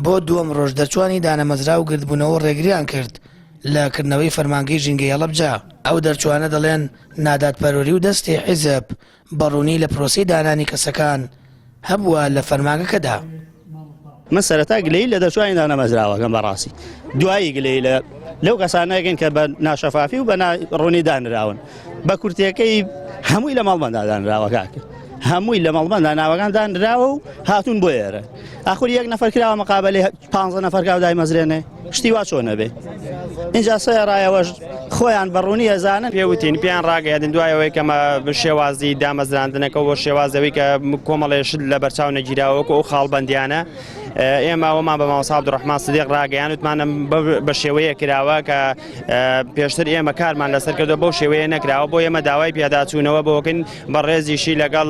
بۆ دووەم ڕۆژ دەرچووانی دانەمەزراو گردبوونەوە و ڕێگریان کرد لە کردنەوەی فەرمانگەی ژینگەی هەڵەبجە. ئەو دەرچووانە دەڵێن نادادپەروەری و دەستی حیزب بە ڕوونی لە پرۆسەی دانانی کەسەکان هەبووە لە فەرمانگەکەدا. من سەرەتا گلەیی لە دەرچوانی دانەمەزراوەکەم بەڕاستی دوایی گلەیی لە لەو کەسانەکەین کە بە ناشەفافی و بە ڕوونی دانراون بە کورتەکەی هەمووی لە ماڵمەدا دانراوە کاکە هەمووی لە مەڵبەندا ناوەکان دانراوە و هاتوون بۆ ئێرە ئاخر یەک نەفەر کراوە مقابلەی پ نەفەر کاو دایمەزرێنێ شتی وا چۆن نەبێ اینجا سەرڕایەوەش خۆیان بەڕوونی ئەزانن پێوتین پێیان ڕاگەیاندن دوایەوەی کەمە شێوازی دامەزراندنەکە بۆ شێوازەوەی کە کۆمەڵێ شت لە بەرچاو نەگیراوە وەکو ئەو خاڵبەندیانە ئێمە ئەوەمان بە مامۆستا عەبدولڕەحمان سدیق ڕاگەیان وتمانە بە شێوەیە کراوە کە پێشتر ئێمە کارمان لەسەر کردو بەو شێوەیە نەکراوە بۆ ئێمە داوای پێداچوونەوە بۆکەین بەڕێزیشی لەگەڵ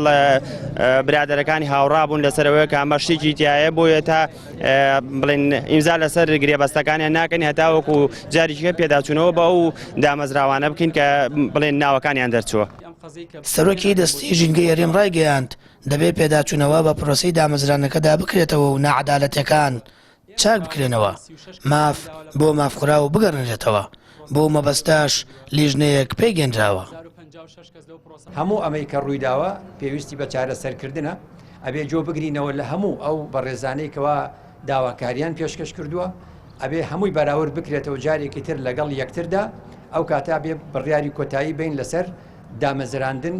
برادەرەکانی هاوڕا بوون لەسەرەوەی کە ئەمە شتێکی تایە بۆیە تا بڵێن ئیمزا لەسەر گرێبەستەکانیان ناکەین هەتاوەکو جارێکیکە پێداچوونەوە بە ئەو دامەزراوانە بکەین کە بڵێن ناوەکانیان دەرچووە. سەرۆکی دەستەی ژینگەی هەرێم ڕایگەیاند، دەبێت پێداچوونەوە بە پرۆسەی دامەزراندنەکەدا بکرێتەوە و ناعەدالەتیەکان چاک بکرێنەوە، ماف بۆ مافخوراو بگەڕێنرێتەوە، بۆ مەبەستەش لیژنەیەک پێکهێنراوە. هەموو ئەمەی کە ڕوویداوە پێویستی بە چارەسەرکردنە، ئەبێ جۆ بگرینەوە لە هەموو ئەو بەڕێزانەی کەوا داواکاریان پێشکەش کردووە، ئەبێ هەمووی بەراورد بکرێتەوە جارێکی تر لەگەڵ یەکتردا، ئەو کاتە ئەبێ بڕیاری کۆتایی بەین لەسەر دامەزراندن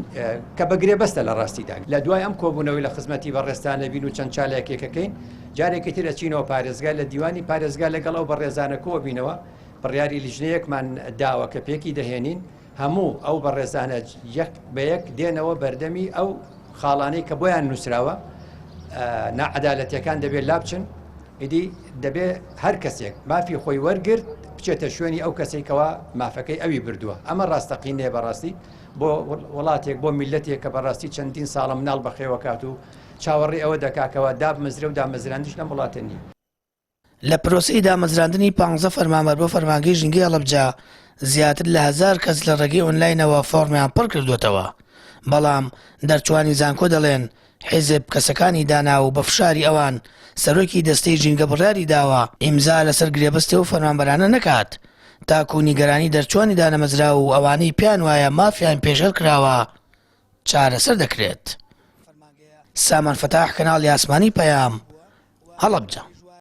کە بە گرێبەستە لە ڕاستیدا. لە دوای ئەم کۆبوونەوەی لە خزمەتی بەڕێزتان ئەبین و چەند چالاکیەک ئەکەین، جارێکی تر ئەچینەوە پارێزگا، لە دیوانی پارێزگا لەگەڵ ئەو بەڕێزانە کۆئەبینەوە، بڕیاری لیژنەیەکمان داوە کە پێکی دەهێنین، هەموو ئەو بەڕێزانە یەک بە یەک دێنەوە بەردەمی ئەو خاڵانەی کە بۆیان نووسراوە، ناعەدالەتیەکان دەبێت لابچن، ئیدی دەبێ هەر کەسێک مافی خۆی وەرگرت بچێتە شوێنی ئەو کەسەی کەوا مافەکەی ئەوی بردووە. ئەمە ڕاستەقینەیە بەڕاستی بۆ وڵاتێک، بۆ میللەتێک کە بەڕاستی چەندین ساڵە مناڵ بەخێوەکات و چاوەڕێی ئەوە دەکا کەوا دابمەزرێ و دامەزراندنیش لەم وڵاتە نییە. لە پرۆسەی دامەزراندنی پانزە فەرمانبەر بۆ فەرمانگەی ژینگەی هەڵەبجە زیاتر لە هەزار کەس لە ڕێگەی ئۆنلاینەوە فۆڕمیان پڕکردووەتەوە، بەڵام دەرچووانی زانکۆ دەڵێن حیزب کەسەکانی دانا و بە فشاری ئەوان سەرۆکی دەستەی ژینگە بڕیاری داوە ئیمزا لەسەر گرێبەستی ئەو فەرمانبەرانە نەکات تاکو نیگەرانی دەرچووانی دانەمەزراو و ئەوانەی پێیان وایە مافیان پێشێل کراوە چارەسەر دەکرێت. سامان فەتاح کەناڵی ئاسمانی پەیام، هەڵەبجە.